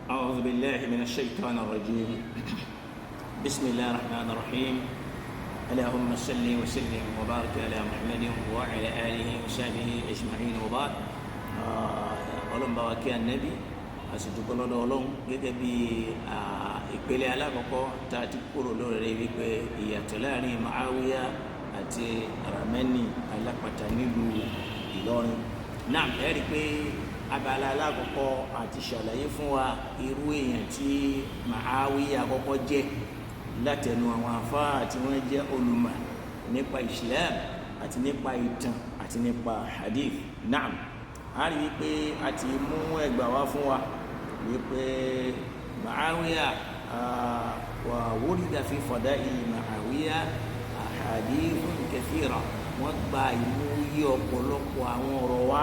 أعوذ بالله من الشيطان الرجيم. بسم الله الرحمن الرحيم. اللهم صل وسلم وبارك على محمد وعلى آله وصحبه أجمعين، وبعد. Ọlọ́run bá wa kí Ànábì, àsìkò lọ́dọ̀ Ọlọ́run. Gẹ́gẹ́ bí ìpele alákọ̀ọ́kọ́ tá a ti kúrò lórí rẹ̀, wípé ìyàtọ̀ láàrin Muawiya àti Ramani alápàtà nílùú Ìlọrin náà, ẹ rí i pé abala alákọ̀ọ́kọ́ àti ṣàlàyé fún wa irú èèyàn tí Muawiya kọ́kọ́ jẹ́ látẹnu àwọn afáà tí wọ́n jẹ́ olùmọ̀ nípa Islam àti nípa ìtàn àti nípa hadith náà. A rí i pé a ti mú ẹgbà wá fún wa wípé Muawiya wa wurida fi fadail Muawiya ahadithun kathira. Wọ́n gba ìmúyí ọ̀pọ̀lọpọ̀ àwọn ọ̀rọ̀ wá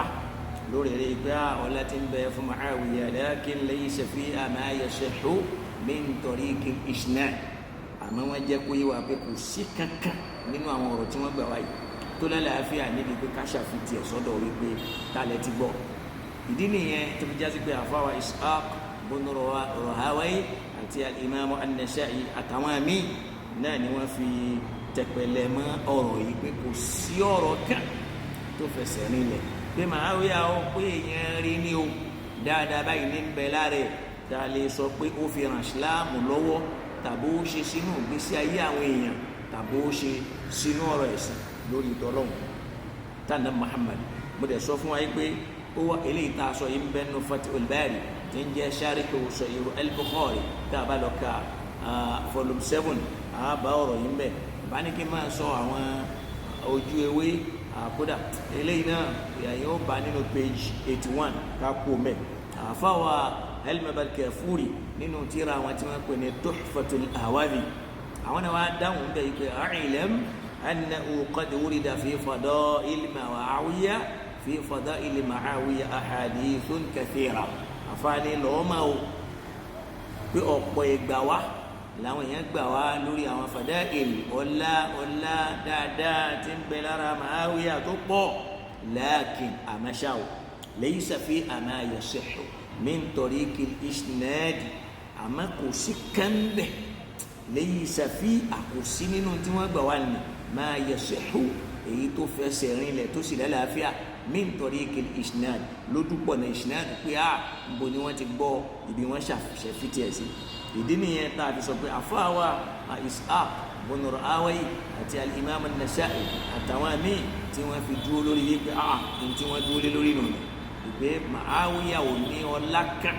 lórí rẹ̀ pé ọlá tí ń bẹ fún Muawiya, lakin laysa fiha ma yasihhu min tariqi al-isnad. Àmọ́ wọ́n jẹ́ kó yé wa pé kò sí kankan nínú àwọn ọ̀rọ̀ tí wọ́n gbà wáyé tó lálàáfíà níbi pé ká ṣàfihàn ẹ̀ sọ́dọ̀ wípé tálẹ̀ ti gbọ́. Ìdí nìyẹn tó fi jásí pé àfáwà Ishaq bun Rahawayh àti al-Imam an-Nasa'i àtàwọn àmì náà ni wọ́n fi tẹpẹlẹ mọ́ ọ̀rọ̀ yìí pé kò sí ọ̀rọ̀ kan tó fẹsẹ̀ rinlẹ̀ pé Muawiya ó pé èèyàn rí ní o dáadáa báyìí ní bẹ lára ẹ̀ tá a lè sọ pé ó fi ràn Ìsìláàmù lọ́wọ́, tàbí ó ṣe sínú ìgbésí ayé àwọn èèyàn, tàbí ó ṣe sínú ọ̀rọ̀ ẹ̀sìn lórí ìtọ́lọ́hún tànà Muhammad. Mo dẹ̀ sọ fún wa yìí pé ó wá eléyìí tá a sọ yìí ń bẹ nínú Fathul Bari tí ń jẹ́ Sharhu Sahih al-Bukhari. Tá a bá lọ ka volume 7, a bá ọ̀rọ̀ yìí ń bẹ. Bá ní kí n máa sọ àwọn ojú ewé àkódà eléyìí náà yẹn, ó bá nínú page 81. Ká kú mẹ́ àfáwà Al-Mubarakfuri nínú tírà àwọn tí wọ́n pè ní Tuhfatul Ahwazi, àwọn náà wá dáhùn bẹ́ẹ̀ pé i'lam annahu qad wurida fi fadail Muawiya ahadithun kathira. Àfáàní lọ́ọ́ o pé ọ̀pọ̀ ìgbà wá làwọn èèyàn gbà wá lórí àwọn fadail, ọlá ọlá dáadáa tí ń bẹ lára Muawiya tó pọ̀. Lakin àmàṣáwò laysa fi ma yasihhu min tariqil isnad, àmọ́ kò sí kánbẹ̀, laysa fi, àkòsí nínú tí wọ́n gbà wá ní ma yasihhu, èyí tó fẹsẹ̀ rinlẹ̀ tó sì lálàáfíà, min tariqil isnad, lójúpọ̀ ní isnad pé a nbo ni wọ́n ti gbọ́, ibi wọ́n ṣàfitì ẹ̀ sí. Ìdí nìyẹn tá a fi sọ pé àfọwà Ishaq bun Rahawayh àti al-Imam an-Nasa'i àtàwọn míì tí wọ́n fi dúró lórí wípé a ní tí wọ́n dúró lé lórí nù ní ìpè Muawiya ò ní ọlá kan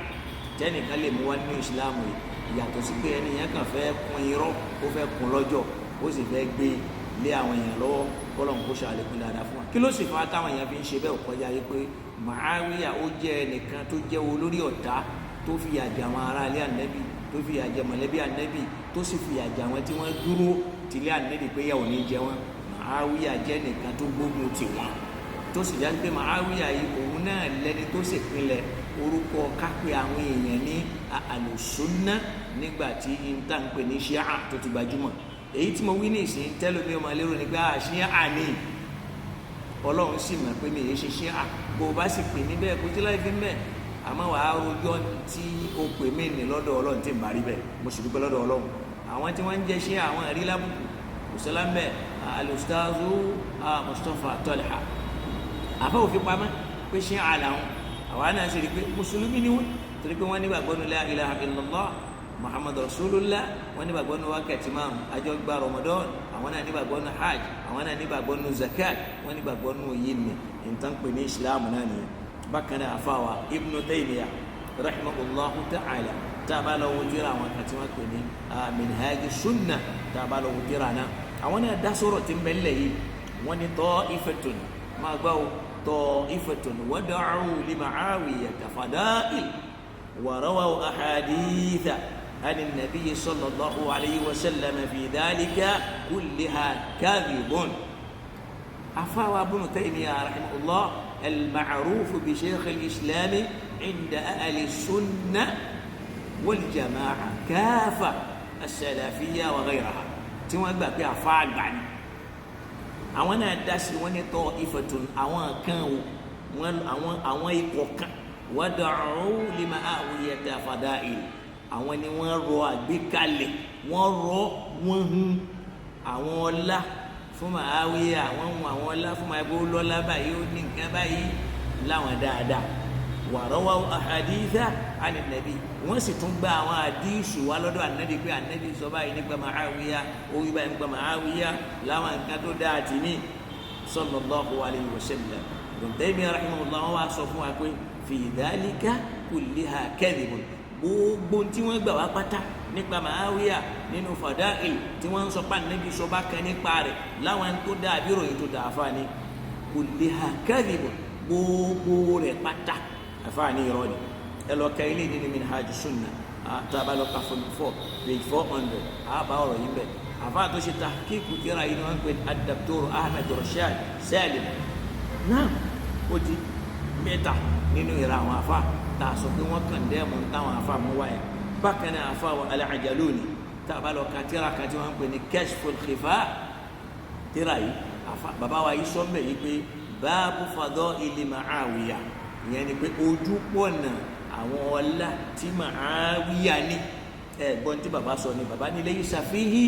tẹ́nìkan lè mú wá nínú ìsìlámù yìí, ìyàtọ̀ sí pé ẹni yẹn kàn fẹ́ kún irọ́, ó fẹ́ kún lọ́jọ́, ó sì fẹ́ gbé lé àwọn èèyàn lọ́wọ́. Kọ́lọ̀ ń kó ṣàlékún dáadáa fún wa. Kí ló sì fa táwọn èèyàn fi ń ṣe bẹ́ẹ̀? Kọjá yìí pé Muawiya ó jẹ́ ẹnìkan tó jẹ́ olórí ọ̀tá, tó fìyà jẹ àwọn ará ilé Ànábì, tó fìyà jẹ mọ̀lẹ́bí Ànábì, tó sì fìyà jẹ àwọn tí wọ́n dúró tìlé Ànábì pé yà ò ní jẹ wọn. Muawiya jẹ́ nìkan tó gbógun tì wọ́n, tó sì já pé Muawiya yìí, òun náà lẹni tó sì pinlẹ̀ orúkọ kápẹ́ àwọn èèyàn ní àlùsùnà nígbà tí níta ń pè ní ṣíà tó ti gbajúmọ̀. Èyí tí mo wí ní ìsìn tẹ́lómi ọmọ lérò ní pé ṣíà ní. Ọlọ́run sì mọ̀ pé mi èyí ṣe ṣíà. Bó o bá sì pè mí bẹ́ẹ̀, kó tí láì fi ń bẹ́ẹ̀, àmọ́ wàá rojọ́ tí o pè mí ní lọ́dọ̀ Ọlọ́run tí ń bá rí bẹ́ẹ̀. Mo sì dúpẹ́ lọ́dọ̀ Ọlọ́run, àwọn tí wọ́n ń jẹ́ ṣíà, àwọn ẹ̀rí lábùkù kò sọ́lá ń bẹ̀. Al-Ustazu Mustapha Talha, àfẹ́ òfin pamọ́ pé ṣíà làwọn. Àwa náà sì rí i pé mùsùlùmí ni wọ́n, torí pé wọ́n nígbàgbọ́ nu la ilaha illallah Muhammadu rasulullah, wọ́n nígbàgbọ́ nu wákàtí márùn, àjọ gba Ramadan, àwọn náà nígbàgbọ́ nu hajj, àwọn náà nígbàgbọ́ nu zakat, wọ́n nígbàgbọ́ nu yìí ni nǹkan pè ní Islam náà nìyẹn. Bákan náà, àfàwà Ibn Taymiyyah rahimahullahu ta'ala, tá a bá lọ wo tírà àwọn kan tí wọ́n pè ní Minhaj Sunnah, tá a bá lọ wo tírà náà, àwọn náà dá sọ̀rọ̀ tí ń bẹ nílẹ̀ yìí. Wọ́n ní ta'ifatun, máa gbọ́ o, ta'ifatun wada'u li Mu'awiyata fada'il wa rawaw ahaditha عن النبي صلى الله عليه وسلم في ذلك كلها كذب. أفاوى ابن تيمية رحمه الله المعروف بشيخ الإسلام عند أهل السنة والجماعة كافة، السلفية وغيرها، tí wọ́n gbà pé àfa àgbà ni, àwọn náà dá sí. Wọ́n ní ta'ifatun, àwọn kan o, wọ́n àwọn ikọ̀ kan. Wada'u li Mu'awiyata fada'il, àwọn ni wọ́n rọ àgbékalẹ̀, wọ́n rọ wọ́n hun àwọn ọlá fún Mu'awiya, àwọn hun àwọn ọlá fún Mu'awiya, ó lọ́lá báyìí, ó ní nǹkan báyìí láwọn dáadáa. Wàrọ́wọ́ àhàdíìsá àni nàbí, wọ́n sì tún gba àwọn àdíìsù wá lọ́dọ̀ ànábì pé ànábì sọ báyìí nípa Mu'awiya, ó wí báyìí nípa Mu'awiya láwọn nǹkan tó dáa tì mí sallallahu alayhi wa sallam. Ibn Taymiyyah rahimahullah wọn wá sọ fún wa pé fi dhalika kulliha kadhibun, gbogbo tí wọ́n gbà wá pátá nípa Mu'awiya nínú fada'il tí wọ́n ń sọ pé ànábì sọ bá kan nípa rẹ̀ láwọn tó dáa bí ròyìn tó dáa fáni, kulliha kadhibun, gbogbo rẹ̀ pátá àfáàní irọ́ ni. Ẹ lọ ka ilé nínú Minhaj Sunnah, tá a bá lọ ka volume 4 page 400, àbá ọ̀rọ̀ yìí bẹ̀. Àfáà tó ṣe tahqiq tírà yìí ni wọ́n ń pè ní ad-Doctor Ahmed Rashad Salim. Náà ó di mẹ́ta nínú ìra àwọn àfáà tá a sọ pé wọ́n kàn dẹ́mu táwọn àfáà mú wáyé. Bákan náà àfáà wa Al-Ajaluni, tá a bá lọ ka tírà kan tí wọ́n ń pè ní Kashful Khifa, tírà yìí àfáà bàbá wa yìí sọ mbẹ́ yìí pé báàbù fadaili Mu'awiya, ìyẹn ni pé ojú pọ̀nà àwọn ọlá tí Mu'awiya ní. Ẹ̀gbọ́n tí bàbá sọ ni bàbá ní laysa fihi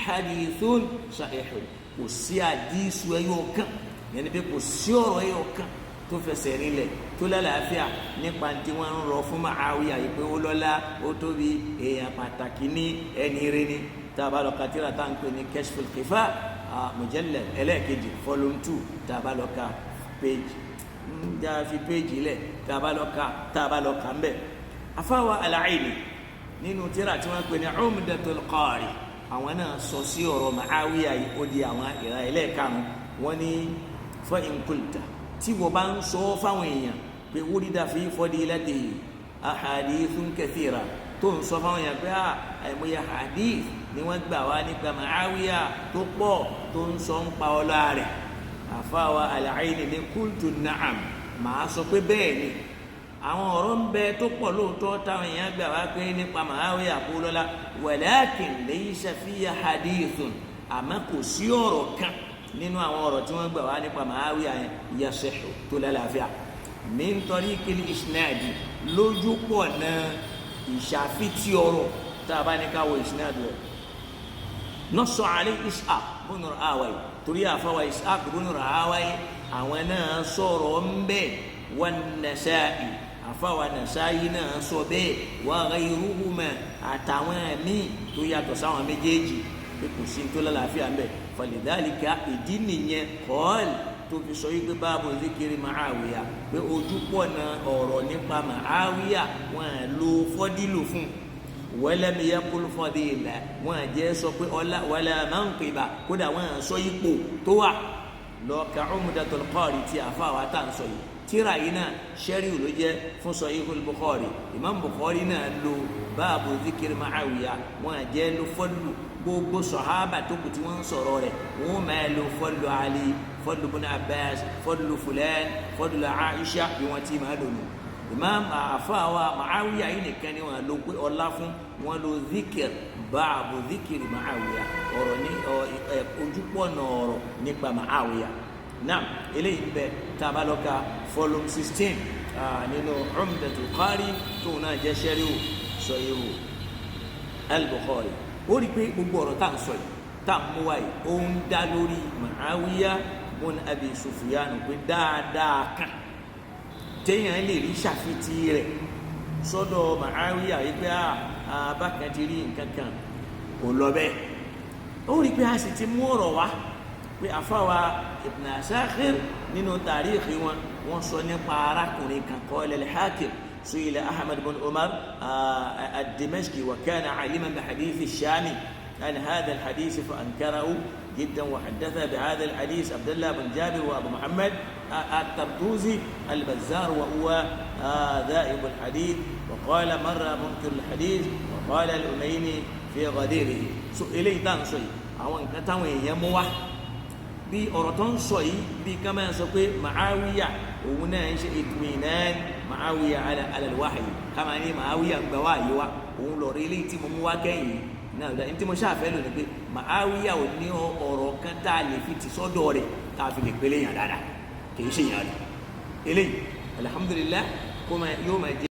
hadithun sahihun, kò sí àdísù ẹyọ kan, ìyẹn ni pé kò sí ọ̀rọ̀ ẹyọ kan tó fẹsẹ̀ rinlẹ̀ tó lálàáfíà nípa tí wọ́n ń rọ fún Mu'awiya yìí pé ó lọ́lá, ó tóbi, èèyàn pàtàkì ní ẹni rẹ ni. Tá a bá lọ ka tírà tá à ń pè ní Kashful Khifa, mujallad ẹlẹ́ẹ̀kejì volume 2, tá a bá lọ ka page ń fi péjì lẹ̀, tá a bá lọ ka ń bẹ̀. Afáwa Al-Aini nínú tírà tí wọ́n pè ní Umdatul Qari, àwọn náà sọ sí ọ̀rọ̀ Mu'awiya yìí, ó di àwọn ìra ẹlẹ́ẹ̀karùn-ún. Wọ́n ní fa in qulta, tí wọ́n bá ń sọ fáwọn èèyàn pé wúrídà fi fadilatihi ahadithun kathira, tó ń sọ fáwọn èèyàn pé àìmọye hadith ni wọ́n gbà wá nípa Mu'awiya tó pọ̀ tó ń sọ ń pa ọlá rẹ̀. Àfáwa Al-Aini ní qultu na'am, màá sọ pé bẹ́ẹ̀ ni àwọn ọ̀rọ̀ ń bẹ tó pọ̀ lóòótọ́ táwọn èèyàn gbà wá pé nípa Mu'awiya kú lọ́la, walakin laysa fiya hadithun, àmọ́ kò sí ọ̀rọ̀ kan nínú àwọn ọ̀rọ̀ tí wọ́n gbà wá nípa Mu'awiya yẹn yasihu tó lálàáfíà min tariqil isnadi, lójú pọ̀ náà ìṣàfitì ọ̀rọ̀ tá a bá ní káwọ isnadi rẹ̀. Nassa alayhi Ishaq ibn Rahawayh, torí àfọwọ́ Ishaq ibn Rahawayh àwọn náà sọ̀rọ̀ ń bẹ̀, wan Nasa'i àfọwọ́ Nasa'i náà sọ bẹ́ẹ̀, wa ghayruhuma àtàwọn míì tó yàtọ̀ sáwọn méjèèjì pé kò sí tó lálàáfíà ń bẹ̀. Falidhalika ìdí nìyẹn kọ́ọ̀lì tó fi sọ yìí pé báàbò zikiri Mu'awiya, pé ojú pọ̀ náà ọ̀rọ̀ nípa Mu'awiya wọn lo fọ́dílù fún walam yaqul fadila, wọn jẹ́ sọ pé ọlá wala manqiba, kódà wọn sọ ipò tó wà. Lọ́ọ̀ka Umdatul Qari tí àfáwà tá à ń sọ yìí, tíra yìí náà sẹ́ríù ló jẹ́ fún Sahihul Bukhari. Imam Bukhari náà lo báàbò zikiri Mu'awiya, wọn jẹ́ lo fọ́lù gbogbo sọ̀hábà tó kù tí wọ́n ń sọ̀rọ̀ rẹ̀, wọ́n máa lo fọ́lù Ali, fọ́lù ibn Abbas, fọ́lù fulan, fọ́lù Aisha, bí wọ́n ti máa lò nù. Imam àfáwà Mu'awiya yìí nìkan ni wọ́n lo pé ọlá fún, wọ́n lo zikir báàbò zikiri Mu'awiya, ọ̀rọ̀ ní ojúpọ̀nà ọ̀rọ̀ nípa Mu'awiya. Naam, eléyìí bẹ tá a bá lọ ka volume 16 nínú Umdatul Qari tó náà jẹ́ sẹ́ríwò Sahihu al-Bukhari. Ó rí i pé gbogbo ọ̀rọ̀ tá à ń sọ yìí tá à ń mú wáyé ó ń dá lórí Mu'awiya bun Abi Sufyan pé dáadáa kan téèyàn lè rí ṣàfitì rẹ̀ sọ́dọ̀ Mu'awiya yìí pé abákan ti rí nǹkan kan kò lọ bẹ́ẹ̀. Ó rí i pé a sì ti mú ọ̀rọ̀ wá pé àfáwa Ibn Asakir nínú tàríìkì wọn wọ́n sọ nípa arákùnrin kan qala al-Hakim su'ila Ahmad bin Umar ad-Dimashqi wa kana aliman bi hadith ash-Shami an hadha al-hadith fa ankarahu jiddan wa haddatha bi hadha al-hadith Abdullah bin Jabir wa Abu Muhammad at-Tartuzi al-Bazzar wa huwa dha'ib al-hadith wa qala marra munkir al-hadith wa qala al-Umayni fi ghadirihi. So eléyìí tá à ń sọ yìí àwọn nǹkan táwọn èèyàn mú wá bí ọ̀rọ̀ tó ń sọ yìí bí ká máa sọ pé Mu'awiya òun náà ń ṣe itminan Mu'awiya ala al-wahyi, ká máa ní Mu'awiya ń gba wáyé wa, òun lọ rí eléyìí tí mo mú wá kẹ́yìn náà ní tí mo ṣàfẹ́ lò ní pé Mu'awiya ò ní ọ̀rọ̀ kan tá a lè fi tì sọ́dọ̀ rẹ̀ tá a fi lè pélé yàn dáadáa, kì í ṣe yàn rẹ̀ eléyìí. Alhamdulillah, Kó máa yóò máa jẹ́.